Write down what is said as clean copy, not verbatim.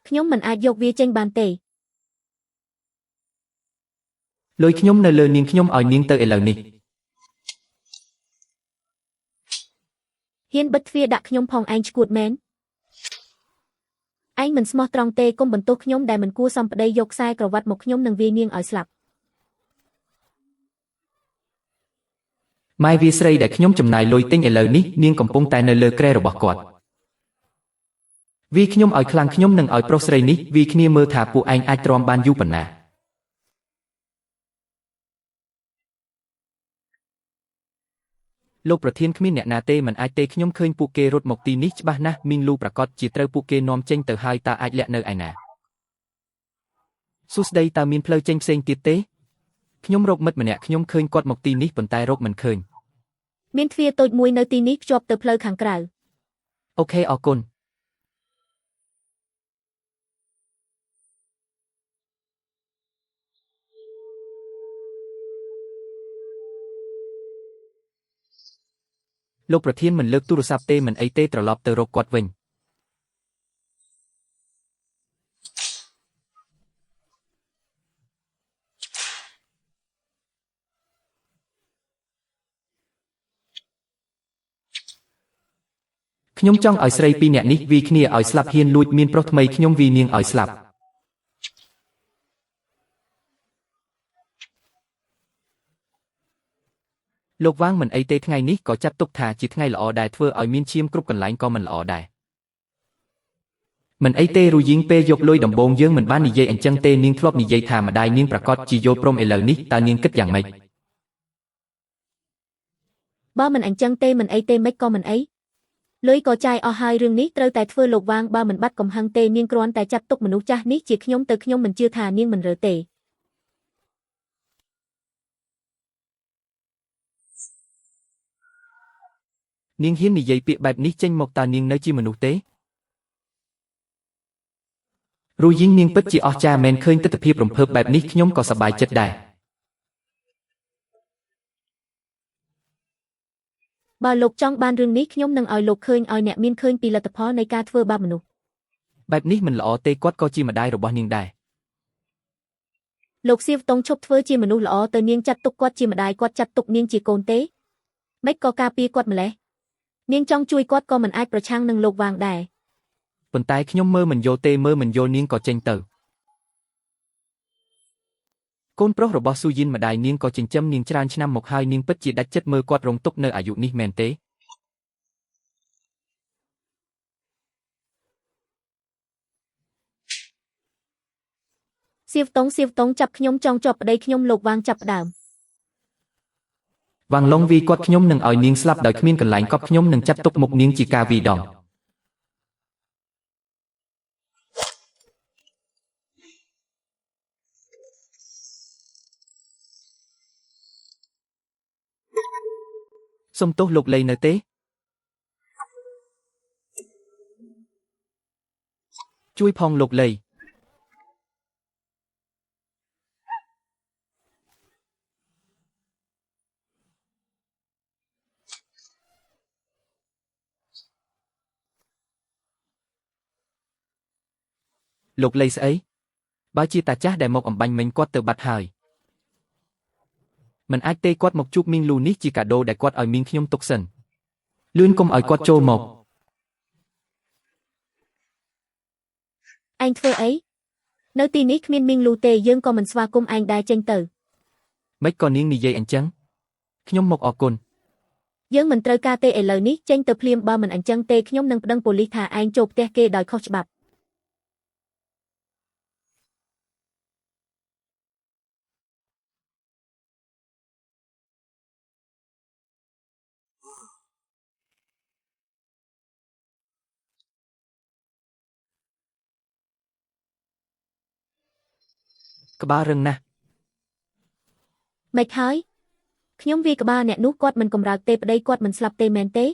ខ្ញុំមិនអាចយកវាចេញបានទេ លុយខ្ញុំនៅលើនាងខ្ញុំឲ្យនាងទៅឥឡូវនេះ ហ៊ានបិទទ្វារដាក់ខ្ញុំផងឯងឈួតមែនឯងមិនស្មោះត្រង់ទេកុំបន្ទោសខ្ញុំដែលមិនគួរសំប្តីយកខ្សែក្រវ៉ាត់មកខ្ញុំនឹងវាយនាងឲ្យស្លាប់ ម៉ែវាស្រីដែលខ្ញុំចំណាយលុយទិញឥឡូវនេះនាងកំពុងតែនៅលើគ្រែរបស់គាត់វីខ្ញុំឲ្យខ្លាំងខ្ញុំនឹងឲ្យប្រុសស្រីនេះវីគ្នាមើលថាពួកឯងអាចទ្រាំបានយូរប៉ុណ្ណាលោកប្រធានគ្មានអ្នកណាទេមិនអាចទេខ្ញុំឃើញពួកគេរត់មកទីនេះច្បាស់ណាស់មីងលូប្រកាសជាត្រូវពួកគេនាំចេញទៅហើយតើអាចលាក់នៅឯណាសួស្តីតើមានផ្លូវចេញផ្សេងទៀតទេខ្ញុំរកមិត្តម្នាក់ខ្ញុំឃើញគាត់មកទីនេះប៉ុន្តែរកមិនឃើញ មានទ្វារតូចមួយនៅទីនេះភ្ជាប់ទៅផ្លូវខាងក្រៅ OK អរគុណលោកប្រធានមិនលើកទូរស័ព្ទទេមិនអីទេត្រឡប់ទៅរកគាត់វិញខ្ញុំចង់ឲ្យស្រីពីរនាក់នេះវីគ្នាឲ្យស្លាប់ហ៊ានលួចមានប្រុសថ្មីខ្ញុំវីនាងឲ្យស្លាប់លោកវាងមិនអីទេថ្ងៃនេះក៏ចាត់ទុកថាជាថ្ងៃល្អដែរធ្វើឲ្យមានឈាមគ្រប់កន្លែងក៏មិនល្អដែរមិនអីទេរូយីងពេលយកលុយដំបូងយើងមិនបាននិយាយអញ្ចឹងទេនាងធ្លាប់និយាយថាម្ដាយនាងប្រកាសជាយល់ព្រមឥឡូវនេះតើនាងគិតយ៉ាងម៉េច បើមិនអញ្ចឹងទេមិនអីទេម៉េចក៏មិនអីលុយក៏ចាយអស់ហើយរឿងនេះត្រូវតែធ្វើលោកវាងបើមិនបាត់កំហឹងទេនាងគ្រាន់តែចាត់ទុកមនុស្សចាស់នេះជាខ្ញុំទៅខ្ញុំមិនជឿថានាងមិនរើទេ នាងហ៊ាននិយាយពាក្យបែបនេះចេញមកតើនាងនៅជាមនុស្សទេរូយីងនាងពិតជាអស្ចារ្យមែនឃើញទិដ្ឋភាពរំភើបបែបនេះខ្ញុំក៏សប្បាយចិត្តដែរ បើលោកចង់បានរឿងនេះខ្ញុំនឹងឲ្យលោកឃើញឲ្យអ្នកមានឃើញពីលទ្ធផលនៃការធ្វើបាបមនុស្ស បែបនេះមិនល្អទេគាត់ក៏ជាម្ដាយរបស់នាងដែរ លោកសៀវតុងឈប់ធ្វើជាមនុស្សល្អទៅនាងចាត់ទុកគាត់ជាម្ដាយគាត់ចាត់ទុកនាងជាកូនទេម៉េចក៏ការពារគាត់ម្លេះនាងចង់ជួយគាត់ក៏មិនអាចប្រឆាំងនឹងលោកវាងដែរ ប៉ុន្តែខ្ញុំមើលមិនយល់ទេមើលមិនយល់នាងក៏ចេញទៅកូនប្រុសរបស់ស៊ូយីនម្ដាយនាងក៏ចិញ្ចឹមនាងច្រើនឆ្នាំមកហើយនាងពិតជាដាច់ចិត្តមើលគាត់រងទុក្ខនៅអាយុនេះមែនទេ សៀវតុងសៀវតុងចាប់ខ្ញុំចង់ជាប់ប្តីខ្ញុំលោកវាងចាប់ផ្ដើម វ៉ាងឡុងវីគាត់ខ្ញុំនឹងឲ្យនាងស្លាប់ដោយគ្មានកន្លែងកប់ខ្ញុំនឹងចាត់ទុកមុខនាងជាការវីដងសុំទោសលោកលីនៅទេជួយផងលោកលីលោកលីស្អីបើជាតាចាស់ដែលមកអំបញ្ញមិញគាត់ទៅបាត់ហើយមិនអាចទេគាត់មកជួបមីងលូនេះជាកាដូដែលគាត់ឲ្យមីងខ្ញុំទុកសិនលឿនកុំឲ្យគាត់ចូលមក ឯងធ្វើអីនៅទីនេះគ្មានមីងលូទេយើងក៏មិនស្វាគមន៍ឯងដែរចេញទៅ ម៉េចក៏នាងនិយាយអញ្ចឹងខ្ញុំមកអរគុណ យើងមិនត្រូវការទេឥឡូវនេះចេញទៅភ្លាមបើមិនអញ្ចឹងទេខ្ញុំនឹងប្តឹងប៉ូលីសថាឯងចូលផ្ទះគេដោយខុសច្បាប់ ក្បាលរឹងណាស់ ម៉េចហើយខ្ញុំវាយក្បាលអ្នកនោះគាត់មិនកម្រើកទេប្តីគាត់មិនស្លាប់ទេមែនទេ